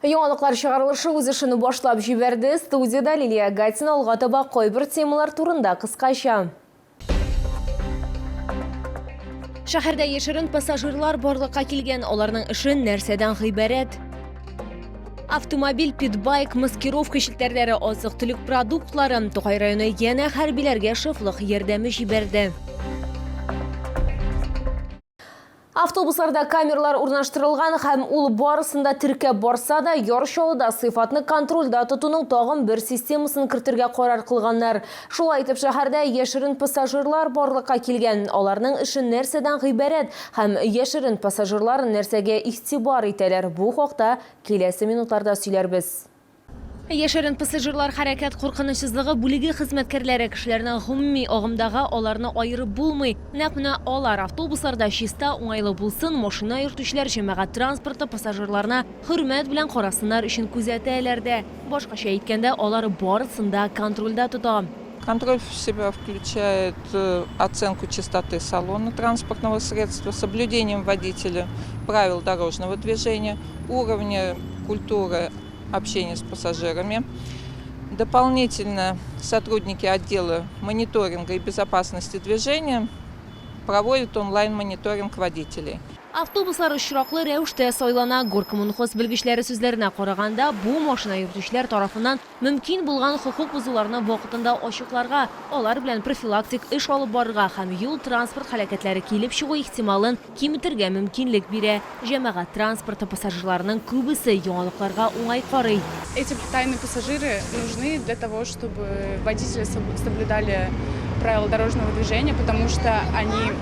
Яңалыклар чыгарылышы үз эшен башлап җибәрде. Студиядә Лилия Гатина алга таба кайбер темалар турында кыскача. Шәһәрдә яшерен пассажирлар барлыкка килгән. Аларның эше нәрсәдән гыйбарәт? Автомобиль, питбайк, маскировка челтәрләре, азык-төлек продуктлары. Тукай районы янә хәрбиләргә шефлык ярдәме җибәрде. Автобусларда камералар урнаштырылган һәм ул барысын да теркәп барса да, Яр Чаллыда сыйфатны контрольдә тотуның тагын бер системасын кертергә карар кылганнар. Шулай итеп, шәһәрдә яшерен пассажирлар барлыкка килгән. Аларның эше нәрсәдән гыйбарәт һәм яшерен пассажирлар нәрсәгә игътибар итәләр, бу хакта киләсе минутларда сөйләрбез. Яшерен пассажирлар хәрәкәт куркынычсызлыгы бүлеге хезмәткәрләре кешеләрнең гомуми агымдагы аларны аерып булмый. Нәкъ менә алар автобусларда чиста, уңайлы булсын, машина йөртүчеләр җәмәгать транспорты пассажирларына хөрмәт белән карасыннар өчен күзәтәләр дә. Башкача әйткәндә, алар барысын да контрольдә тота. Контроль в себя включает оценку чистоты салона транспортного средства, соблюдением водителя правил дорожного движения, уровня культуры общения с пассажирами. Дополнительно сотрудники отдела мониторинга и безопасности движения проводят онлайн-мониторинг водителей. Автобуслар очраклы рәвештә сайлана. Горкоммунхоз белгечләре сүзләренә караганда, бу машина йөртүчеләр тарафыннан мөмкин булган хокук бозуларны вакытында ачыкларга, алар белән профилактик эш алып барырга һәм юл-транспорт һәлакәтләре килеп чыгу ихтималын киметергә мөмкинлек бирә. Җәмәгать транспорты пассажирларының күбесе яңалыкларга уңай карый. Эти тайные пассажиры нужны для того, чтобы водители соблюдали правила дорожного движения, потому что они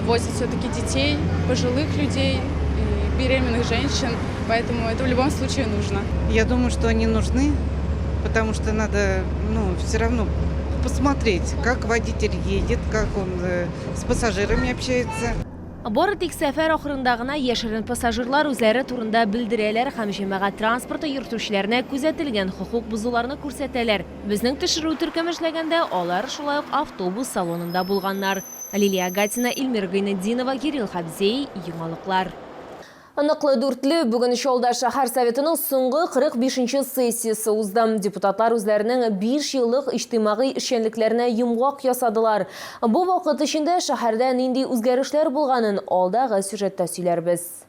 возят все-таки детей, пожилых людей и беременных женщин, поэтому это в любом случае нужно. Я думаю, что они нужны, потому что надо, ну, все равно посмотреть, как водитель едет, как он э, с пассажирами общается. Бары тик сәфәр ахырында гына яшерен пассажирлар үзләре турында белдерәләр һәм җәмәгать транспорты йөртүчеләренә күзәтелгән хокук бозуларны күрсәтәләр. Безнең төшерү төркеме эшләгәндә алар шулай ук автобус салонында булганнар. Лилия Гатина, Илмира Гайнетдинова, Кирилл Хабзей, Яңалыклар. Ныклы дүртле бүген Чаллыда шәһәр советының соңгы 45 нче сессиясе узды. Депутатлар үзләренең биш еллык иҗтимагый эшчәнлекләренә йомгак ясадылар. Бу вакыт эчендә шәһәрдә нинди үзгәрешләр булганын алдагы сюжетта сөйләрбез.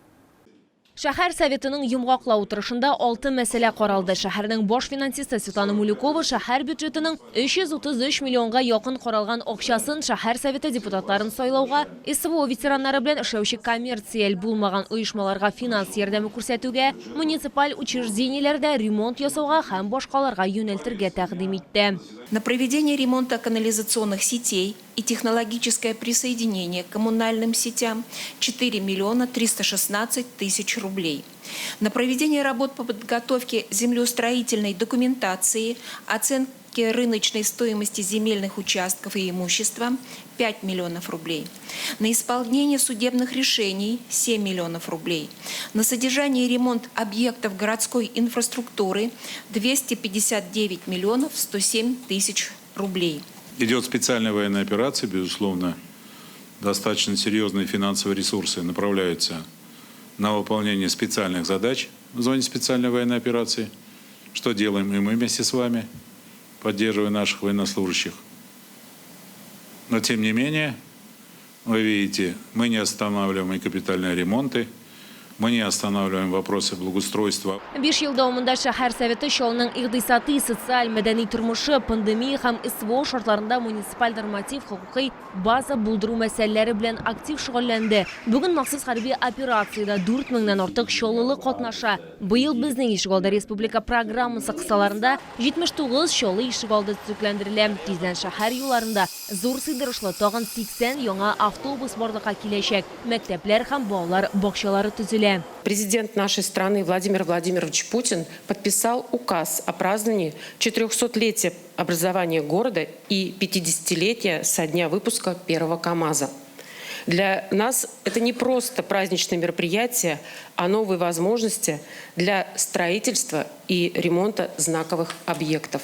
Шәһәр советының йомгаклау утырышында алты мәсьәлә каралды. Шәһәрнең баш финансисты Светлана Мулюкова шәһәр бюджетының 333 миллионга якын каралган акчасын шәһәр советы депутатларын сайлауга, СВО ветераннары белән эшләүче коммерцияль булмаган оешмаларга финанс ярдәме күрсәтүгә, муниципаль учреждениеләрдә ремонт ясауга һәм башкаларга юнәлтергә тәкъдим итте. На проведение ремонта канализационных сетей и технологическое присоединение к коммунальным сетям 4 миллиона 316 тысяч рублей. На проведение работ по подготовке землеустроительной документации, оценке рыночной стоимости земельных участков и имущества 5 миллионов рублей. На исполнение судебных решений 7 миллионов рублей. На содержание и ремонт объектов городской инфраструктуры 259 миллионов 107 тысяч рублей. Идет специальная военная операция, безусловно, достаточно серьезные финансовые ресурсы направляются на выполнение специальных задач в зоне специальной военной операции. Что делаем и мы вместе с вами, поддерживая наших военнослужащих. Но тем не менее, вы видите, мы не останавливаем и капитальные ремонты, мы не останавливаем вопросы благоустройства. Биш ел дәвамында шәһәр советы Чаллының икътисади, социаль, мәдәни тормышы, пандемия һәм СВО шартларында муниципаль норматив хокукый база булдыру мәсьәләләре белән актив шөгыльләнде. Бүген махсус хәрби операциядә 4 меңнән артык чаллылы катнаша. Быел Безнең ишегалды республика программасы кысаларында 79 Чаллы ишегалды төзекләндерелә. Тиздән шәһәр юлларында зур сыйдырышлы тагын 80 яңа автобус барлыкка киләчәк, мәктәпләр һәм балалар бакчалары төзелә. Президент нашей страны Владимир Владимирович Путин подписал указ о праздновании 400-летия образования города и 50-летия со дня выпуска первого КАМАЗа. Для нас это не просто праздничное мероприятие, а новые возможности для строительства и ремонта знаковых объектов.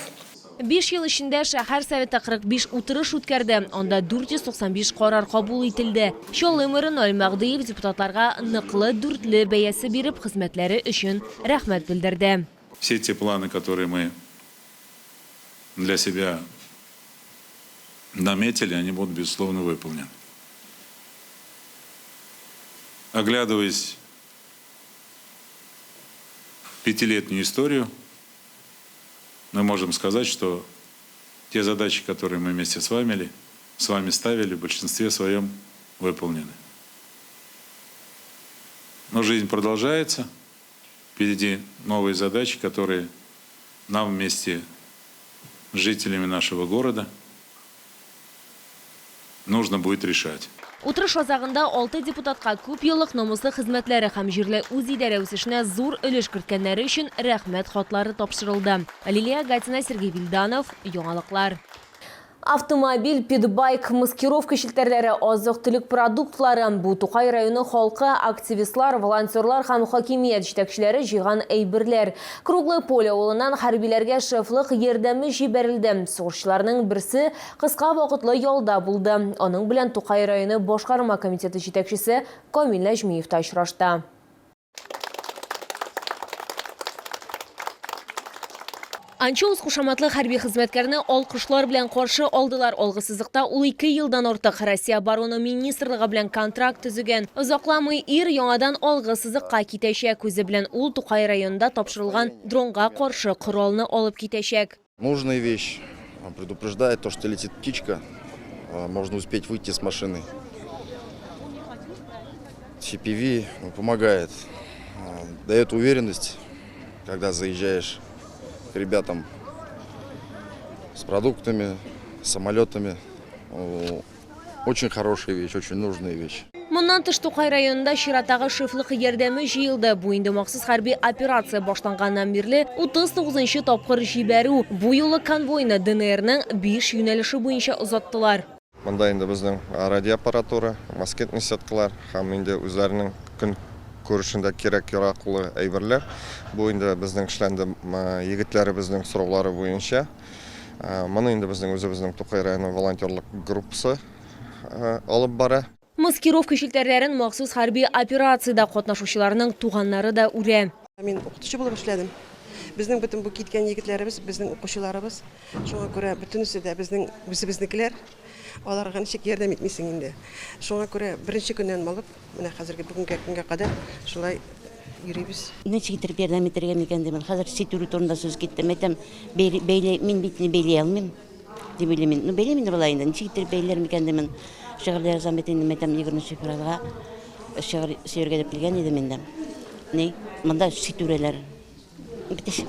Биш ел эчендә шәһәр Советы 45 утырыш үткәрде, анда 495 карар кабул ителде. Чаллы мэры Наил Мәгъдиев депутатларга ныклы дүртле бәясе биреп, хезмәтләре өчен рәхмәт белдерде. Все те планы, которые мы для себя наметили, они будут, безусловно, выполнены. Оглядываясь в пятилетнюю историю, мы можем сказать, что те задачи, которые мы вместе с вами, с вами ставили, в большинстве своем выполнены. Но жизнь продолжается. Впереди новые задачи, которые нам вместе с жителями нашего города нужно будет решать. Утырыш азагында алты депутатка күп еллык намуслы хезмәтләре һәм җирле үзидарә үсешенә зур өлеш керткәннәре өчен Рәхмәт хатлары тапшырылды. Лилия Гатина, Сергей Вильданов, Яңалыклар. Автомобиль, питбайк, маскировка челтәрләре, азык-төлек продуктлары, бу Тукай районы халкы, активистлар, волонтерлар һәм хакимият җитәкчеләре җыйган әйберләр. Круглое Поле авылыннан хәрбиләргә шефлык ярдәме җибәрелде. Сугышчыларның берсе кыска вакытлы ялда булды. Аның белән Тукай районы башкарма комитеты җитәкчесе Камил Нәҗмиев та очрашты. Анчоус кушаматлы хәрби хезмәткәрне алкышлар белән каршы алдылар. Алгы сызыкта ул ике елдан артык Россия Оборона министрлыгы белән контракт төзегән. Озакламый ир яңадан алгы сызыкка китәчәк. Үзе белән ул Тукай районында тапшырылган дронга каршы коралны алып китәчәк. Нужная вещь. Предупреждает то, что летит птичка. Можно успеть выйти с машины. FPV помогает, дает уверенность, когда заезжаешь к ребятам с продуктами, с самолетами. Очень хорошая вещь, очень нужная вещь. Моннан тыш Тукай районында чираттагы шефлык ярдәме җыелды. Бу инде махсус хәрби операция башланганнан бирле 39 нчы тапкыр җибәрү. Бу юлы конвойны ДНРның биш юнәлеше буенча озаттылар. Монда инде безнең радиоаппаратура, москитный сеткалар һәм инде үзләренең көн күрешендә кирәк-яраклы әйберләр. Бу инде безнең эшләнде егетләребезнең сораулары буенча. Моны инде безнең үзебезнең Тукай районы волонтерлык группасы алып бара. Маскировка челтәрләрен махсус хәрби операциядә катнашучыларның туганнары да үрә. Мин укытучы булып эшләдем. Безнең бөтен бу киткән егетләребез, безнең укучыларыбыз. Шуңа күрә бөтенесе дә безнең үзебезнекеләр. Аларга ничек ярдәм итмисең инде. Шуңа күрә беренче көннән алып, менә хәзерге бүгенге көнгә кадәр шулай йөрибез. Ничек итеп ярдәм итәргә микән димен. Хәзер сит үрү турында сүз китте. Мәйтәм, бәйли, мин бит бәйли алмыйм. Дип уйлыйм мин. Ну, бәйлим инде болай инде. Ничек итеп бәйләр микән димен. Шигырьләр язам бит инде, мәйтәм, 20 февральгә шигырь сөяргә дип килгән идем инде. Ни, монда сит үрәләр.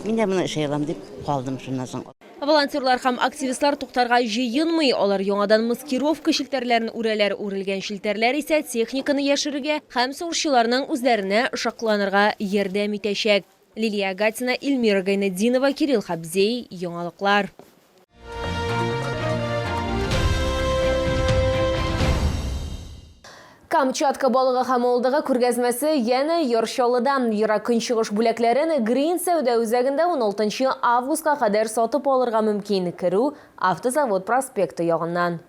Мин дә моны эшли алам дип калдым шуннан соң. Волонтерлар һәм активистлар туктарга җыенмый. Алар яңадан маскировка челтәрләрен үрәләр. Үрелгән челтәрләр исә техниканы яшерергә һәм сугышчыларның үзләренә шакланырга ярдәм итәчәк. Лилия Гатина, Эльмира Гайнетдинова, Кирилл Хабзей, Яңалыклар. Камчатка балыгы һәм уылдыгы күргәзмәсе янә Яр Чаллыда. Ерак Көнчыгыш бүләкләрен Грин сәүдә үзәгендә 16 августка кадәр сатып алырга мөмкин. Керү Автозавод проспекты ягыннан.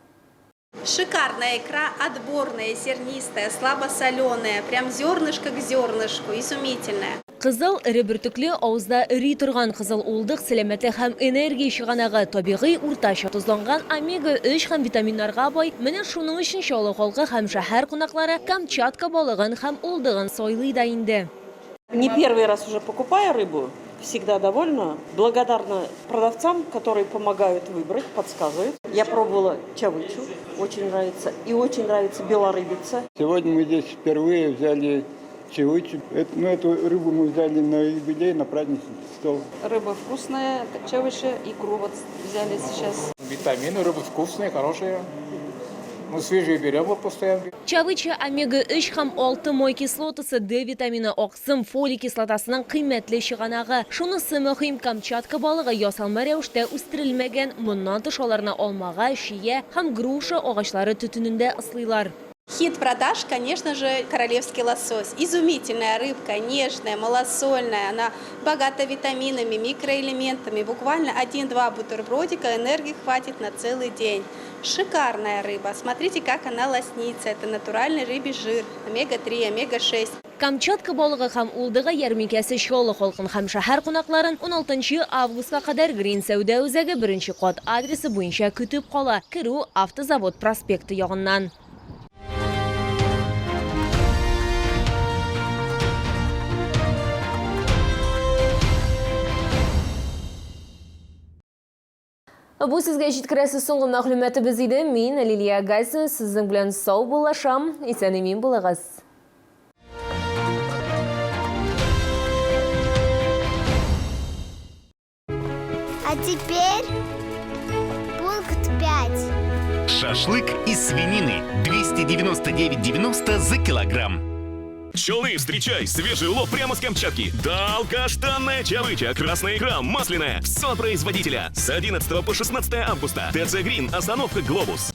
Шикарная икра, отборная, зернистая, слабосоленая, прям зернышко к зернышку, изумительная. Кызыл, эре бөртекле, авызда эри торган кызыл уылдык сәламәтлек һәм энергия чыганагы, табигый уртача тозланган омега-3 һәм витаминнарга бай. Менә шуның өчен Чаллы халкы һәм шәһәр кунаклары Камчатка балыгын һәм уылдыгын сайлый да инде. Не первый раз уже покупаю рыбу, всегда довольна. Благодарна продавцам, которые помогают выбрать, подсказывают. Я пробовала чавычу, очень нравится. И очень нравится белорыбица. Сегодня мы здесь впервые взяли чавычу. Ну, эту рыбу мы взяли на юбилей, на праздничный стол. Рыба вкусная, чавыча, икру вот взяли сейчас. Витамины, рыба вкусная, хорошая. Мы свежие берем вот постоянно. Чавыча омега-3 һәм 6 май кислотасы, Д витамины, аксым, фолий кислотасының кыйммәтле чыганагы. Шунысы мөһим, Камчатка балыгы ясалма рәвештә үстерелмәгән. Моннан тыш аларны алмага, чия һәм груша агачлары төтенендә ыслыйлар. Хит продаж, конечно же, королевский лосось. Изумительная рыбка, нежная, малосольная. Она богата витаминами, микроэлементами. Буквально 1-2 бутербродика энергии хватит на целый день. Шикарная рыба. Смотрите, как она лоснится. Это натуральный рыбий жир. Омега-3, омега-6. Камчатка балыгы һәм уылдыгы ярминкәсе Чаллы халкын һәм шәһәр кунакларын 16 августка кадәр Грин сәүдә үзәге беренче кат адресы буенча көтеп кала. Керү Автозавод проспекты ягыннан. Бу сезгә җиткерәсе соңгы мәгълүматыбыз иде. Мин, Лилия Гайсина, сезнең белән саубуллашам. Исән-имин булыгыз. А теперь пункт 5. Шашлык из свинины 299,90 за килограмм. Челны, встречай! Свежий улов прямо с Камчатки. Долгожданная чавыча, красная икра, масляная. Все от производителя. С 11 по 16 августа. ТЦ Грин, остановка Глобус.